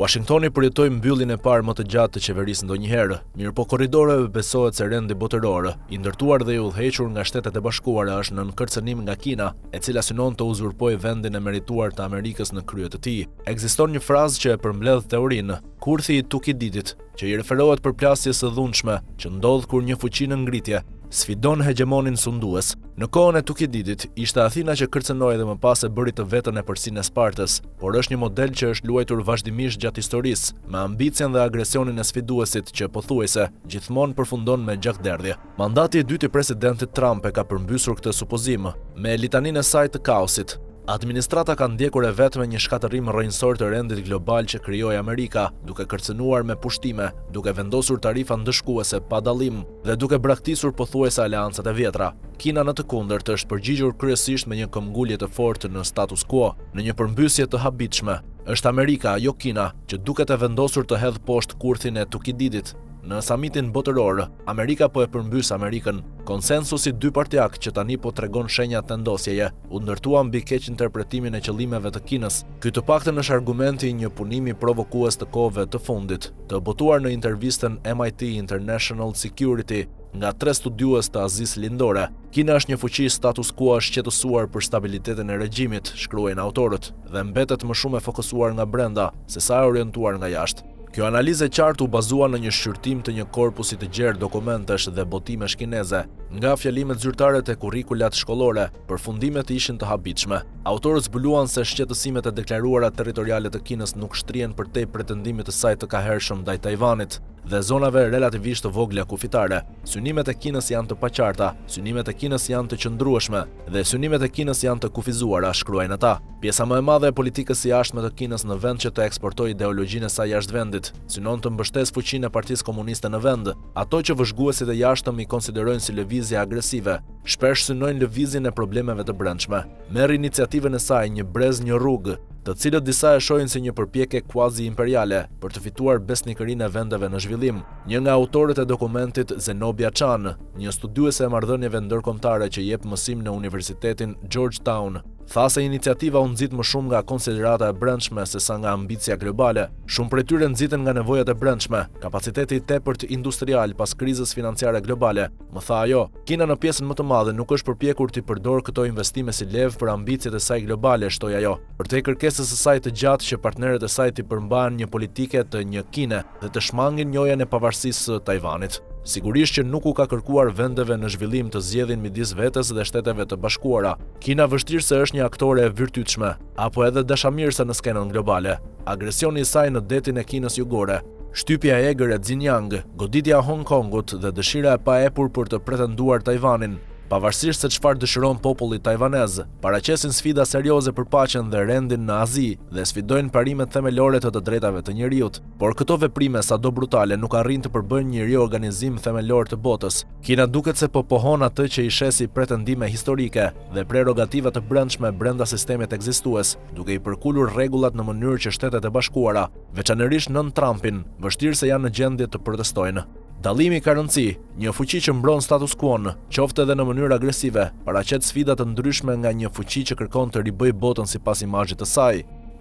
Uashingtoni përjetoi mbylljen e parë më të gjatë të qeverisë ndonjëherë, mirëpo korridoreve besohet se rendi botëror, i ndërtuar dhe i udhëhequr nga Shtetet e Bashkuara është nën kërcënim nga Kina, e cila synon të uzurpojë vendin e merituar të Amerikës në krye të tij. Ekziston një frazë që e përmbledh teorinë, kurthi i Tukididit, që i referohet përplasjes së dhunshme që ndodh kur një fuqi në ngritje sfidon hegjemonin sundues. Në kohën e Tukididit, ishte Athina që kërcënoi dhe më pas e bëri të vetën epërsinë e Spartës, por është një model që është luajtur vazhdimisht gjatë historisë, me ambicien dhe agresionin e sfiduesit që pothuajse gjithmonë përfundon me gjakderdhje. Mandati i dytë i presidentit Trump e ka përmbysur këtë supozim, me litaninë e saj të kaosit. Administrata ka ndjekur e vetme një shkatërrim rrënjësor të rendit global që krijoi Amerika, duke kërcënuar me pushtime, duke vendosur tarifa ndëshkuese pa dallim dhe duke braktisur pothuajse aleancat e vjetra. Kina në të kundërt është përgjigjur kryesisht me një këmbgulje të fortë në status quo, në një përmbysje të habitshme. Është Amerika, jo Kina, që duket e vendosur të hedhë poshtë kurthin e Tukididit. Në samitin botëror, Amerika po e përmbys Amerikën. Konsensusi dypartiak që tani po tregon shenja tendosjeje, u ndërtua mbi keqinterpretimin e qëllimeve të Kinës. Ky të paktën është argumenti i një punimi provokues të kohëve të fundit, të botuar në intervistën MIT International Security nga tre studiues të Azisë Lindore. Kina është një fuqi status quo e shqetësuar për stabilitetin e regjimit, shkruajnë autorët, dhe mbetet më shumë e fokusuar nga brenda, sesa e orientuar nga jashtë. Kjo analizë e qartë u bazua në një shqyrtim të një korpusi të gjerë dokumentesh dhe botimesh kineze, nga fjalimet zyrtare te kurrikulat shkollore, përfundimet ishin të habitshme. Autorët zbuluan se shqetësimet e deklaruara territoriale të Kinës nuk shtrihen përtej pretendimit të saj të kahershëm ndaj Tajvanit dhe zonave relativisht të vogla kufitare. Synimet e Kinës janë të paqarta, synimet e Kinës janë të qëndrueshme dhe synimet e Kinës janë të kufizuara, shkruajnë ata. Pjesa më e madhe e politikës së jashtme të Kinës në vend që të eksportojë ideologjinë e saj jashtë vendit, synon të mbështesë fuqinë e Partisë Komuniste në vend. Ato që vëzhguesit e jashtëm i konsiderojnë si lëvizje agresive, shpesh synojnë lëvizjen e problemeve të brendshme. Merr iniciativën e saj një brez një rrugë, të cilët disa e shohin si një përpjekje quasi-imperiale për të fituar besnikërinë e vendeve në zhvillim. Një nga autorët e dokumentit, Zenobia Chan, një studiuese e marrëdhënieve ndërkombëtare që jep mësim në Universitetin Georgetown, tha se iniciativa u nxit më shumë nga konsiderata e brendshme sesa nga ambicia globale. Shumë prej tyre nxiten nga nevojat e brendshme, kapaciteti i tepërt industrial pas krizës financiare globale, më tha ajo. Kina në pjesën më të madhe nuk është përpjekur t'i përdorë këto investime si levë për ambiciet e saj globale, shtoi ajo. Përtej kërkesës së saj të gjatë që partnerët e saj t'i përmbahen një politike të një Kine dhe të shmangin njohjen e pavarësisë së Tajvanit. Sigurisht që nuk u ka kërkuar vendeve në zhvillim të zgjedhin midis vetes dhe Shteteve të Bashkuara. Kina vështirë se është një aktore e virtytshme, apo edhe dashamirëse në skenën globale. Agresioni i saj në Detin e Kinës Jugore, shtypja e egër e Xinjiang, goditja e Hong Kongut dhe dëshira e paepur për të pretenduar Tajvanin, pavarësisht se çfarë dëshiron populli tajvanez, paraqesin sfida serioze për paqen dhe rendin në Azi dhe sfidojnë parimet themelore të të drejtave të njeriut. Por këto veprime, sado brutale, nuk arrijnë të përbëjnë një riorganizim themelor të botës. Kina duket se po pohon atë që i sheh si pretendime historike dhe prerogativa të brendshme brenda sistemit ekzistues, duke i përkulur rregullat në mënyrë që Shtetet e Bashkuara, veçanërisht nën Trumpin, vështirë se janë në gjendje të protestojnë. Dallimi ka rëndësi, një fuqi që mbron status quo-në, qoftë edhe në mënyrë agresive, paraqet sfida të ndryshme nga një fuqi që kërkon të ribëjë botën sipas imazhit të saj.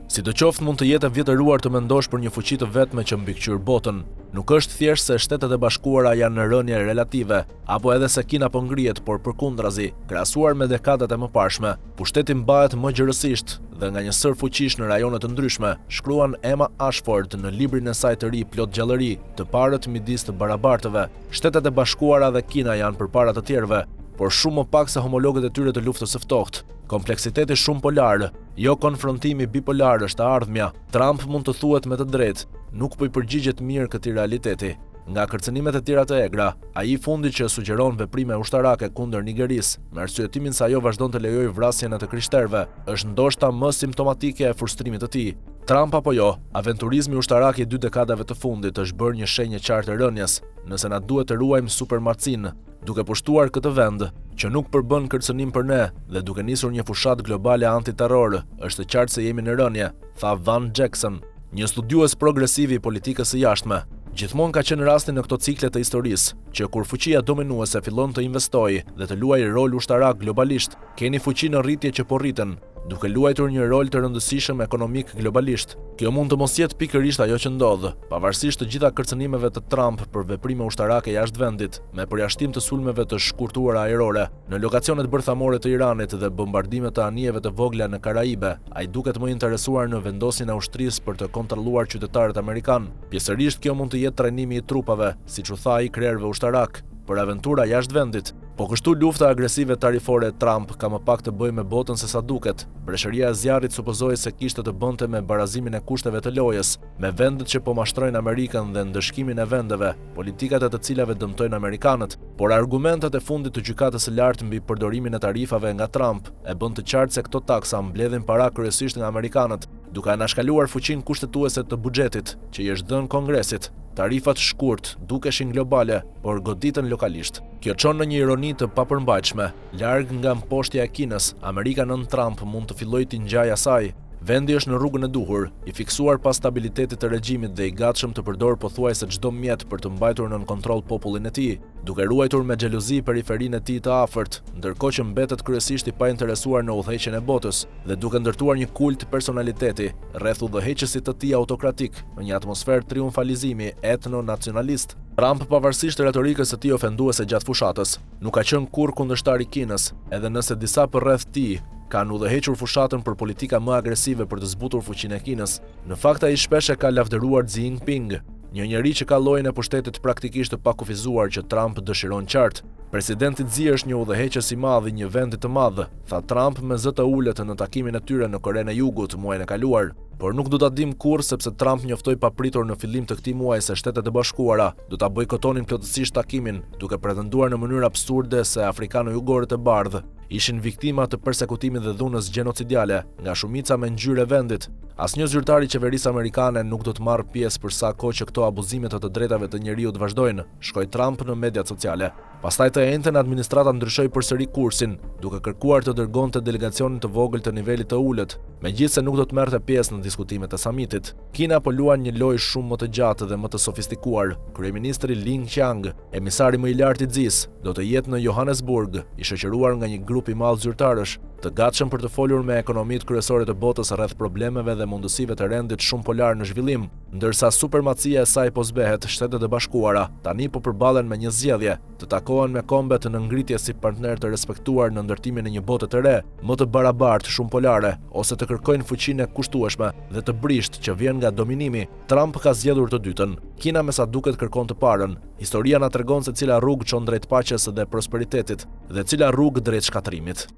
Sidoqoftë mund të jetë e vjetëruar të mendosh për një fuqi të vetme që mbikëqyr botën. Nuk është thjesht se Shtetet e Bashkuara janë në rënie relative, apo edhe se Kina po ngrihet, por përkundrazi, krahasuar me dekadat e mëparshme, pushteti mbahet më gjerësisht dhe nga një sërë fuqish në rajone të ndryshme, shkruan Emma Ashford në librin e saj të ri plot gjallëri, Të parët midis të barabartëve. Shtetet e Bashkuara dhe Kina janë përpara të tjerëve, por shumë më pak se homologët e tyre të Luftës së Ftohtë. Kompleksiteti shumëpolar, jo konfrontimi bipolar është e ardhmja. Trump mund të thuhet me të drejtë, nuk po i përgjigjet mirë këtij realiteti. Nga kërcënimet e tjera të egra, ai i fundit që sugjeron veprime ushtarake kundër Nigerisë, me arsyetimin se ajo vazhdon të lejojë vrasjen e të krishterëve, është ndoshta më simptomatike e frustrimit të tij. Trump apo jo, aventurizmi ushtarak i dy dekadave të fundit është bërë një shenjë e qartë e rënies, nëse na duhet të ruajmë supermadhësinë, duke pushtuar këtë vend, që nuk përbën kërcënim për ne dhe duke nisur një fushatë globale antiterror, është e qartë se jemi në rënie, tha Van Jackson, një studiues progresiv i politikës së jashtme. Gjithmonë ka qenë rasti në këto cikle të historisë, që kur fuqia dominuese fillon të investojë dhe të luajë rol ushtarak globalisht, keni fuqi në rritje që po rriten. duke luajtur një rol të rëndësishëm ekonomik globalisht. Kjo mund të mos jetë pikërisht ajo që ndodh, pavarësisht të gjitha kërcënimeve të Trump për veprime ushtarake jashtë vendit, me përjashtim të sulmeve të shkurtuara ajrore në lokacionet bërthamore të Iranit dhe bombardime të anijeve të vogla në Karaibe, ai duket më i interesuar në vendosjen e ushtrisë për të kontrolluar qytetarët amerikanë. Pjesërisht kjo mund të jetë trajnimi i trupave, siç u tha ai krerëve ushtarakë, për aventura jashtë vendit. Po kështu lufta agresive tarifore e Trump ka më pak të bëjë me botën se sa duket. Breshëria e zjarrit supozohej se kishte të bënte me barazimin e kushteve të lojës, me vendet që po mashtrojnë Amerikën dhe ndëshkimin e vendeve, politikat e të cilave dëmtojnë amerikanët. Por argumentet e fundit të Gjykatës së Lartë mbi përdorimin e tarifave nga Trump e bënë të qartë se këto taksa mbledhin para kryesisht nga amerikanët, duke anashkaluar fuqinë kushtetuese të buxhetit, që i është dhënë Kongresit. Tarifat shkurt dukeshin globale, por goditën lokalisht. Kjo çon në një ironi të papërmbajtshme, larg nga mposhtja e Kinës, Amerika nën Trump mund të fillojë t'i ngjajë asaj. Vendi është në rrugën e duhur, i fiksuar pas stabilitetit të regjimit dhe i gatshëm të përdorë pothuajse çdo mjet për të mbajtur nën kontroll popullin e tij, duke ruajtur me xhelozi periferinë e tij të afërt, ndërkohë që mbetet kryesisht i painteresuar në udhëheqjen e botës dhe duke ndërtuar një kult personaliteti rreth udhëheqësit të tij autokratik në një atmosferë triumfalizimi etno-nacionalist. Trump pavarësisht retorikës së tij ofenduese gjatë fushatës, nuk ka qenë kurrë kundërshtar i Kinës, edhe nëse disa përreth tij kanë udhëhequr fushatën për politika më agresive për të zbutur fuqinë e Kinës. Në fakt ai shpesh e ka lavdëruar Xi Jinping, një njeri që ka llojin e pushtetit praktikisht të pakufizuar që Trump dëshiron qartë. Presidenti Xi është një udhëheqës i madh i një vendi të madh, tha Trump me zë të ulët në takimin e tyre në Korenë e Jugut muajin e kaluar. Por nuk do ta dimë kurrë sepse Trump njoftoi papritur në fillim të këtij muaji se Shtetet e Bashkuara do ta bojkotonin plotësisht takimin, duke pretenduar në mënyrë absurde se afrikano-jugorët e bardhë ishin viktima të persekutimit dhe dhunës gjenocidiale nga shumica me ngjyrë e vendit. Asnjë zyrtar i qeverisë amerikane nuk do të marrë pjesë për sa kohë që këto abuzime të të drejtave të njeriut vazhdojnë, shkroi Trump në mediat sociale. Pastaj të enjten administrata ndryshoi përsëri kursin, duke kërkuar të dërgonte delegacionin të vogël të nivelit të ulët, megjithëse nuk do të merrte pjesë në diskutimet e samitit. Kina po luan një lojë shumë më të gjatë dhe më të sofistikuar. Kryeministri Li Qiang, emisari më i lartë i Xisë, do të jetë në Johannesburg, i shoqëruar nga një grup i madh zyrtarësh, të gatshëm për të folur me ekonomitë kryesore të botës rreth problemeve dhe mundësive të rendit shumëpolar në zhvillim. Ndërsa supermadhësia e saj po zbehet, Shtetet e Bashkuara tani po përballen me një zgjedhje, të takohen me kombet në ngritje si partnerë të respektuar në ndërtimin e një bote të re, më të barabartë shumëpolare, ose të kërkojnë fuqinë e kushtueshme dhe të brishtë që vjen nga dominimi. Trump ka zgjedhur të dytën. Kina me sa duket kërkon të parën. Historia na tregon se cila rrugë çon drejt paqes dhe prosperitetit dhe cila rrugë drejt shkatërrimit.